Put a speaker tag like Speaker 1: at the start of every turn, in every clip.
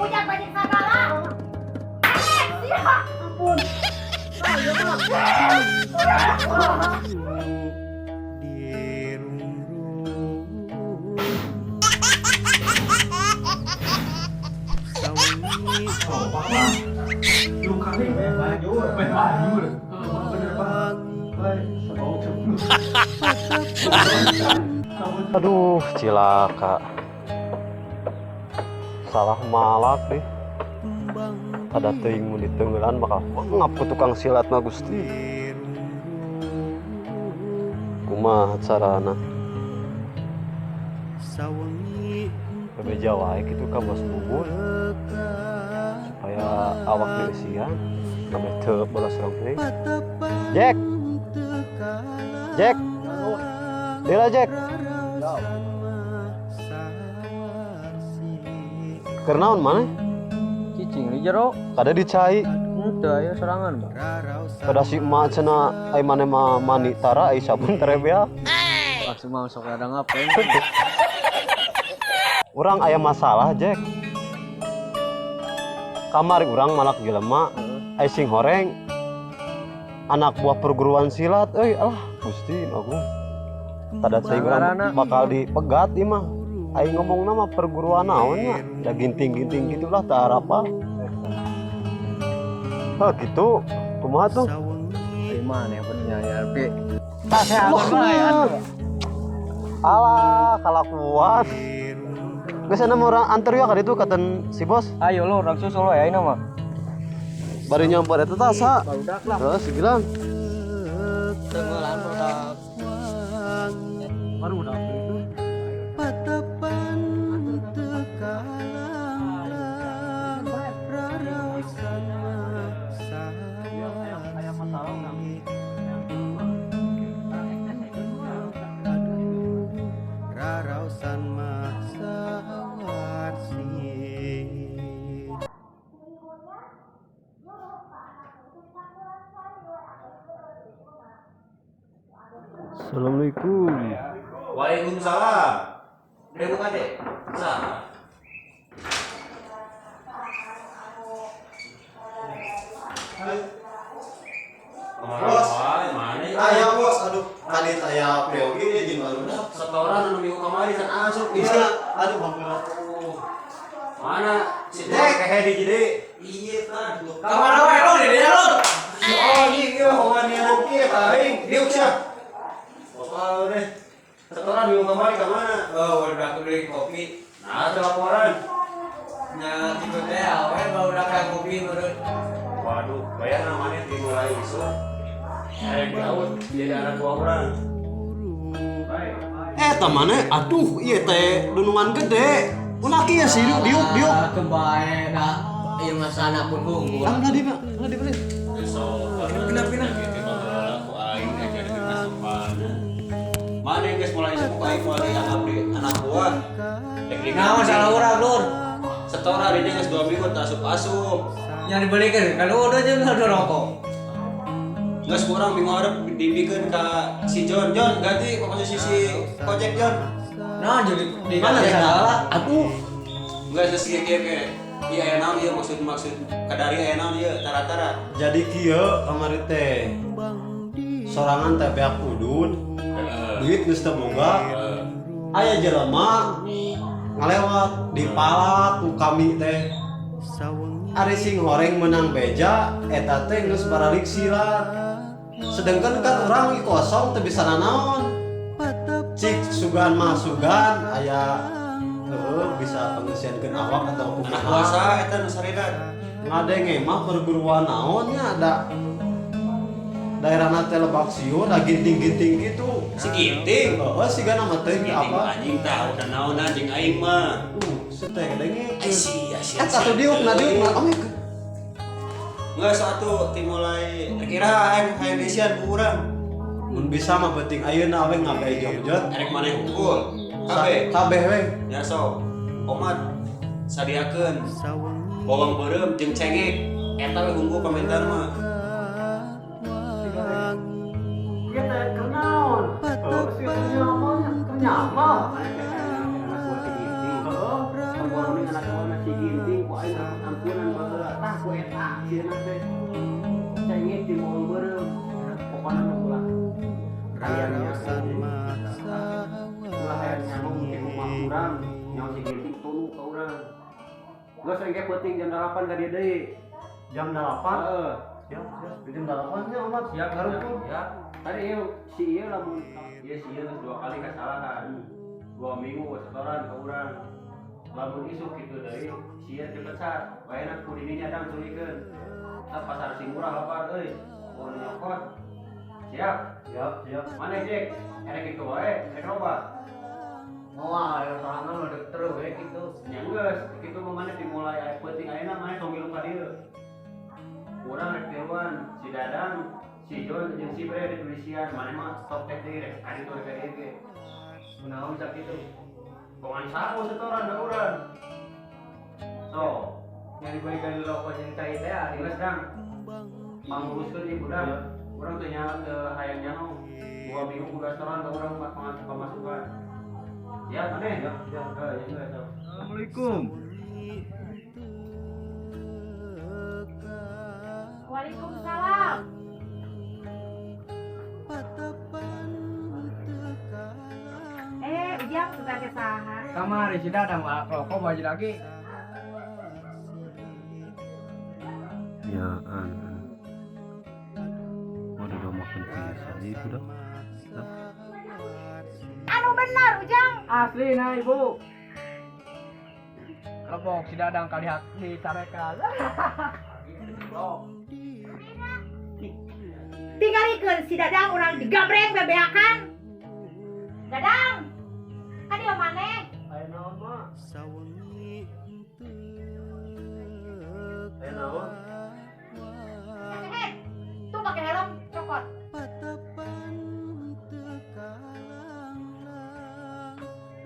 Speaker 1: Ujang bajing sagala. Sia.
Speaker 2: Ampun.
Speaker 3: Aduh, cilaka. Salah malak deh. Ada teuing mun diteunggeulan bakal ngap ku tukang silat mah Gusti. Kumaha carana? Bebeja wae kitu ka Bos Bubun supaya awak dieusian nameh teu bolos rong. Jack. Jack. Lila Jack. Keur naon maneh?
Speaker 4: Cicing di jero.
Speaker 3: Kada dicai.
Speaker 4: Henteu aya sorangan, Bang.
Speaker 3: Kada si emak cenah ai maneh mah mani tara ai sabun terebea.
Speaker 4: Langsung mau sok ada ngapain.
Speaker 3: Urang aya masalah, Jack. Kamari urang malak jelema ai sing horeng anak buah perguruan silat euy, alah Gusti aku. Tada teuing urang bakal dipegat ieu mah. Ai ngomongna mah perguruan naon nya, da ginting-ginting gitulah teu arapa. Hah gitu, kumaha tuh?
Speaker 4: Ai maneh penyanyi RP. Tah sehat bae atuh.
Speaker 3: Alah, kalakuan. Geus cenah urang anter ya ka ditu katen si bos.
Speaker 4: Ayo lo, urang susul we ayeuna mah.
Speaker 3: Bari nyampeur eta tah sa.
Speaker 4: Barudak lah.
Speaker 3: Heeh, si Gilang.
Speaker 4: Tenggelan barudak.
Speaker 3: Barudak itu. Assalamualaikum.
Speaker 5: Waalaikumsalam. Udah buka deh. Sa.
Speaker 3: Bos, aya bos, aduh, tadi saya priyogi jeung barudak.
Speaker 5: Setoran anu minggu kamari can asup
Speaker 3: Iya, aduh hampura.
Speaker 5: Mana? Si Jack kehe di jadi. Iya tah.
Speaker 4: Ka mana wae lo di dieu lo?
Speaker 5: Si Oni ieu hoan kieu ka aing diuk sia. Soal deh. Setoran minggu kamari ka mana?
Speaker 4: Oh, udah beli kopi.
Speaker 5: Nah, ada laporan.
Speaker 4: Nya kitu teh awe barudak kayak kopi meureun.
Speaker 5: Waduh, bayar namanya dimulai isuk. Erek diaut jadi anak buah urang.
Speaker 3: Eta maneh, aduh, ieu teh dunungan gede. Ulah kieu sih diuk diuk.
Speaker 4: Kebae da ieu mah sana pun hungkul.
Speaker 3: Ah, ulah di, ulah di beli.
Speaker 4: Pindah-pindah.
Speaker 5: Mana geus mulai isuk ku aing moal dianggap di anak buah.
Speaker 4: Naon salah urang lur?
Speaker 5: Setoran ini geus 2 minggu teu asup-asup.
Speaker 4: Nya dibelikeun kan udah jeung udah rokok.
Speaker 5: Geus kurang minggu hareup dibikeun ka si John. John ganti posisi si Kojek John.
Speaker 4: Nah, jadi di
Speaker 3: Mana
Speaker 4: salah.
Speaker 3: Aduh.
Speaker 5: Geus geus kieu kieu ke. Ieu aya naon ieu maksud-maksud kadari aya naon ieu tara-tara.
Speaker 3: Jadi kieu kamari teh. Sorangan teh beak udun. Duit geus teu boga. Aya jelema ngalewat dipalak ku kami teh. Ari sing horeng menang beja eta teh geus baralik silat. Sedangkan kan urang kosong teu bisa nanaon. Cik sugan mah sugan aya bisa pengisiankeun awak atau
Speaker 5: Anak
Speaker 3: kumaha.
Speaker 5: puasa eta nu saridat.
Speaker 3: Ngadenge mah perguruan naon nya ada daerahna teh Lebak Siur da ginting-ginting gitu.
Speaker 5: Si Ginting.
Speaker 3: Heeh, sigana mah teh apa?
Speaker 5: Anjing tah udah naon anjing aing mah.
Speaker 3: Teh kadenge.
Speaker 5: Ai sia sia.
Speaker 3: Eta atuh diuk na diuk na. Oh,
Speaker 5: Geus atuh ti mulai kira aing hayang diisian ku urang.
Speaker 3: Mun bisa mah penting ayeuna we ngabe jogjot.
Speaker 5: Erek maneh unggul. Kabeh.
Speaker 3: Kabeh we.
Speaker 5: Ya sok. Omat sadiakeun bawang beureum jeung cengek. Eta we unggul pamintaan mah.
Speaker 2: Ieu teh keur naon? Heuh, sih keur nyaman, keur nyaman.
Speaker 5: Anak buah si Ginting. Perguruan anak buah si Ginting ku
Speaker 3: aing ampunan baheula. Tah ku eta sieuna teh. Cengek di maung beureum. Pokona mah ulah aya ulah aya nyaho mungkin kumaha urang, nyaho si Ginting tunu ka urang. Geus engke peuting jam 8 ka dieu deui.
Speaker 2: Jam 8?
Speaker 3: Heeh.
Speaker 2: Siap, siap. Jam 8 nya omat.
Speaker 3: Siap,
Speaker 2: Ngarumpul.
Speaker 3: siap. Tadi ieu si ieu lamun ieu si ieu geus 2 kali kasalahan. 2 minggu setoran ka urang. Lamun isuk kitu deui si ieu dipecat. Waena ku dininya dang tulikeun. Tah pasar sing murah lapar euy. Urang nyokot. Siap.
Speaker 2: Siap, siap.
Speaker 3: Mana Jack? Erek kitu wae, erek loba.
Speaker 4: Moal aya sorangan mah dek terus we kitu.
Speaker 3: Nya geus, kitu mah maneh dimulai aya peuting ayeuna maneh tong milu ka dieu. Urang rek tiluan, si Dadang, si John jeung si Bre di polisian, maneh mah top teh deui rek ka ditu rek ka dieu ge.
Speaker 4: Kunaon sakitu?
Speaker 3: Bongan sapu setoran ka urang. So,
Speaker 4: Nyari balikan rokok jeung cai teh ari.
Speaker 3: Geus dang. Panguruskeun ieu budak. Urang teh nya teu hayang nyaho. 2 minggu kudu setoran ka urang pamasukan. Ya, maneh?
Speaker 2: Ya, ya.
Speaker 3: Heuh, ya geus.
Speaker 5: Assalamualaikum.
Speaker 1: Waalaikumsalam. Ujang suka ke saha?
Speaker 4: Kamari si Dadang mah rokok baju lagi.
Speaker 3: Ya, an. Waduh, udah makan pisan ieu budak.
Speaker 1: Anu benar, Ujang.
Speaker 4: Asli nah ibu. Rebok si Dadang kali hak dicarekan.
Speaker 1: Tinggalikeun si Dadang urang digambreng bebeakan. Dadang. Ka dieu maneh?
Speaker 2: Aya naon mah? Aya naon?
Speaker 1: Heh, tuh pakai helm cokot.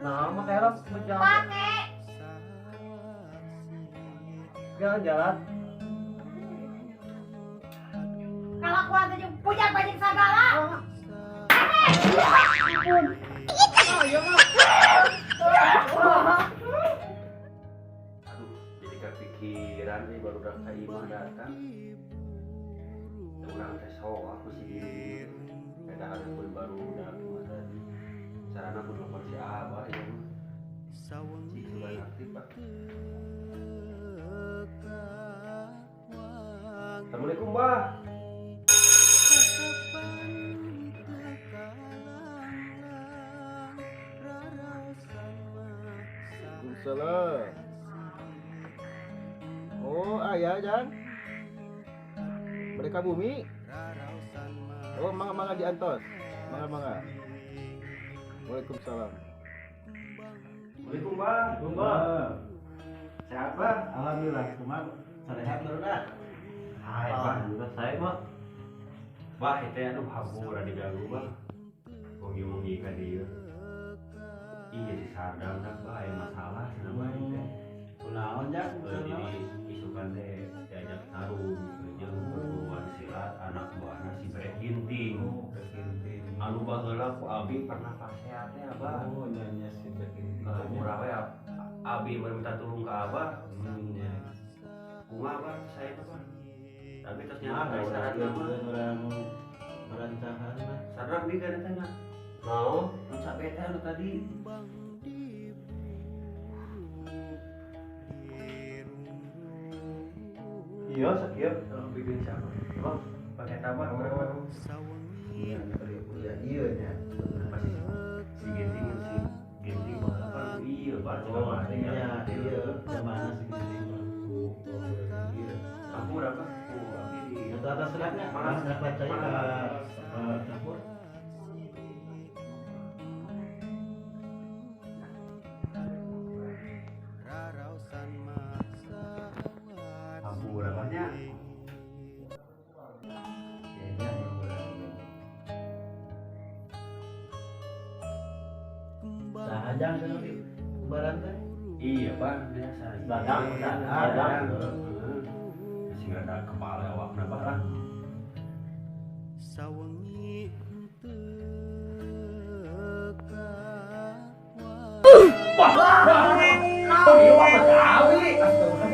Speaker 2: Nah, make helm jalan.
Speaker 1: Pake.
Speaker 2: Jalan-jalan.
Speaker 1: Kalakuan teh jeung pujang bajing sagala.
Speaker 3: Aduh, jadi kepikiran nih baru udah ka imah datang. Urang teh sok aku sih diri. Beda hari pun baru udah imah tadi. Sarana aku telepon si Abah ya mah. Cik sudah aktif, Pak. Assalamualaikum, Bah.
Speaker 5: Waalaikumsalam. Oh, ayah Jan. Mereka bumi. Oh, mangga mangga diantos. Mangga mangga. Waalaikumsalam.
Speaker 3: Waalaikumsalam, Bah.
Speaker 2: Waalaikumsalam.
Speaker 3: Sehat, Bah?
Speaker 2: Alhamdulillah, kumaha? Sarehat barudak.
Speaker 3: Hai, Bah.
Speaker 2: Alhamdulillah saya mah.
Speaker 3: Bah, itu aduh hampura diganggu, Bah. Wengi-wengi ka dieu. Iya si Sadam dah, Bah, aya masalah cenah Bah ieu teh.
Speaker 2: Kunaon Jang?
Speaker 3: Jadi isukan teh diajak tarung jeung perguruan silat anak buahna si Brek Ginting.
Speaker 2: Brek Ginting.
Speaker 3: Anu baheula ku abi pernah paseat teh Abah.
Speaker 2: Oh, nya si Brek Ginting.
Speaker 3: Murah we abi minta tulung ka Abah.
Speaker 2: Nya.
Speaker 3: Kumaha Abah saya teh Bah. Tapi terus
Speaker 2: Nah,
Speaker 3: nyala
Speaker 2: urang
Speaker 3: syaratna mah.
Speaker 2: urang berancangan lah.
Speaker 3: Sadar di kana teh nya.
Speaker 2: Naon?
Speaker 3: Nu capek teh anu tadi.
Speaker 2: Iya, sakieu.
Speaker 4: Bikin siapa?
Speaker 2: Bang,
Speaker 4: Pakai tabak.
Speaker 5: Oh. Iya, iya, iya nya.
Speaker 3: Pasti si Ginting si Ginting baheula kan iya Bah cenah
Speaker 2: Oh,
Speaker 3: mah.
Speaker 2: iya, iya. Zamana si Ginting mah. Iya.
Speaker 3: Hampura Bah. Ku abi di
Speaker 2: Itu atas seratnya.
Speaker 3: Mana?
Speaker 2: Mana percaya
Speaker 3: Mana?
Speaker 2: ka dapur.
Speaker 3: Hampura Bah nya.
Speaker 5: Kayaknya
Speaker 2: Saha Jang cenah di kubaran teh?
Speaker 3: Iya, Bang, biasa.
Speaker 2: Dadang,
Speaker 3: Dadang.
Speaker 2: dadang.
Speaker 3: Heeh. Sing rada kepala awakna Bah lah.
Speaker 4: Wah, iya mah Betawi. Astaga,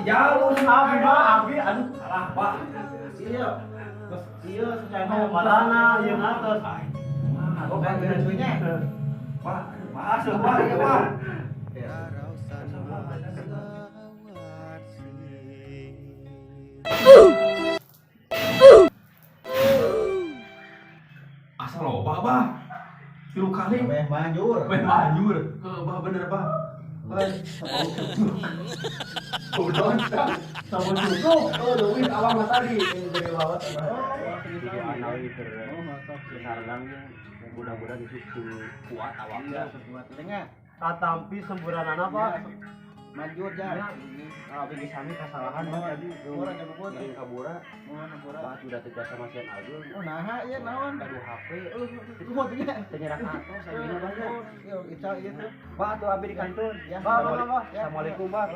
Speaker 2: jalur
Speaker 3: Abi mah abi aduh
Speaker 2: salah Pak.
Speaker 4: Iya. Terus iya secara
Speaker 3: marana ieu atos.
Speaker 4: Oh, kan bener.
Speaker 2: Pak, masuk Pak ya Pak. Asa loba bah. 3 kali.
Speaker 4: Meh manjur.
Speaker 2: Meh manjur. Heuh, bah bener bah. Udah, sama cukup. Oh, duit awang mah tadi.
Speaker 4: Gede banget.
Speaker 3: Mudah-mudahan itu kuat awaknya.
Speaker 4: Kuat tengah.
Speaker 3: Katampi semburanana Pak.
Speaker 4: Manjur ja.
Speaker 3: Kalau bagi sami kesalahan mah tadi
Speaker 4: Urang nya bubur.
Speaker 3: Jeung kabura.
Speaker 4: Mohon kabura.
Speaker 3: Bah sudah tidak sama sian Agul.
Speaker 4: Oh naha ieu naon?
Speaker 3: Gaduh HP.
Speaker 4: Kumaha teh nya?
Speaker 3: Teu nyerang atos ayeuna banyak.
Speaker 4: Yo, ica ieu tuh.
Speaker 3: Bah atuh abi di kantor.
Speaker 4: Ya,
Speaker 3: Bah, bah, bah. Assalamualaikum, Bah.